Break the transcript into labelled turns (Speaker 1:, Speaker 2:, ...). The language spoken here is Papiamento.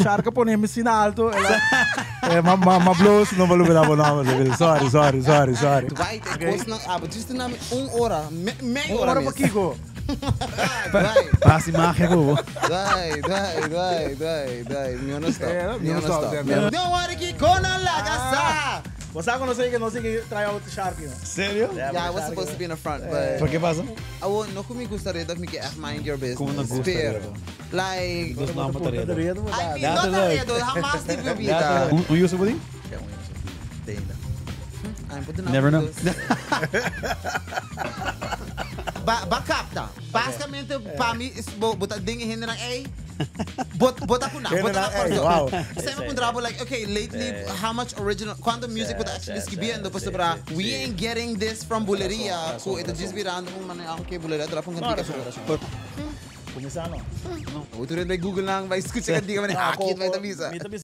Speaker 1: Shark a pone mi asina alto. El a, eh, ma, ma, ma bloos, no volumina bo nomber, Sorry, sorry, sorry, sorry.
Speaker 2: Dwight, e kosnan, abo djis ta nami un ora, me, mei
Speaker 1: Un
Speaker 2: ora
Speaker 1: ora
Speaker 2: mes.
Speaker 1: pakiko?
Speaker 2: Dwight,
Speaker 3: Hasi magia ku bo.
Speaker 2: Dwight, Dwight, Dwight, Dwight, Dwight, mi no stop.
Speaker 1: Eh,
Speaker 2: Mi no stop.
Speaker 1: mi
Speaker 2: Mi
Speaker 1: no-
Speaker 2: no worry kiko nan laga sa.
Speaker 1: Bo sa ku nos a nos a try out Shark, no?
Speaker 3: Serio?
Speaker 2: Yeah, I was supposed to be in the front, but
Speaker 3: Por ke pasa?
Speaker 2: Awo, no ku mi gusta redo, mi ke echt mind your business.
Speaker 3: Komo no gusta
Speaker 2: Pero,
Speaker 3: redo?
Speaker 2: like,
Speaker 3: Dus no ta redo.
Speaker 2: I mean, no ta redo, hamas di mi bida.
Speaker 3: Un yu bo tin?
Speaker 2: I'm putting up
Speaker 3: Never know.
Speaker 2: with this. Ba, ba kapta. Basikamente, pa mi, is- bo, bo ta dingen hende nan, ey, bo, bo ta kuna, bo ta na
Speaker 1: Hende nan, ey,
Speaker 2: corso.
Speaker 1: wow.
Speaker 2: Semper puntra bo, like, okay, lately, how much original, cuánto music bo ta actually escribiendo, pasobra, we ain't getting this from Buleria, ku e ta djis birando un manera, okay, Buleria drop un cantica so.
Speaker 1: Kuminsá no.
Speaker 2: Bo tur bai Google nan, bai scucha cantica, manera, ah, kit bai ta bisa.
Speaker 1: Mi ta bisa.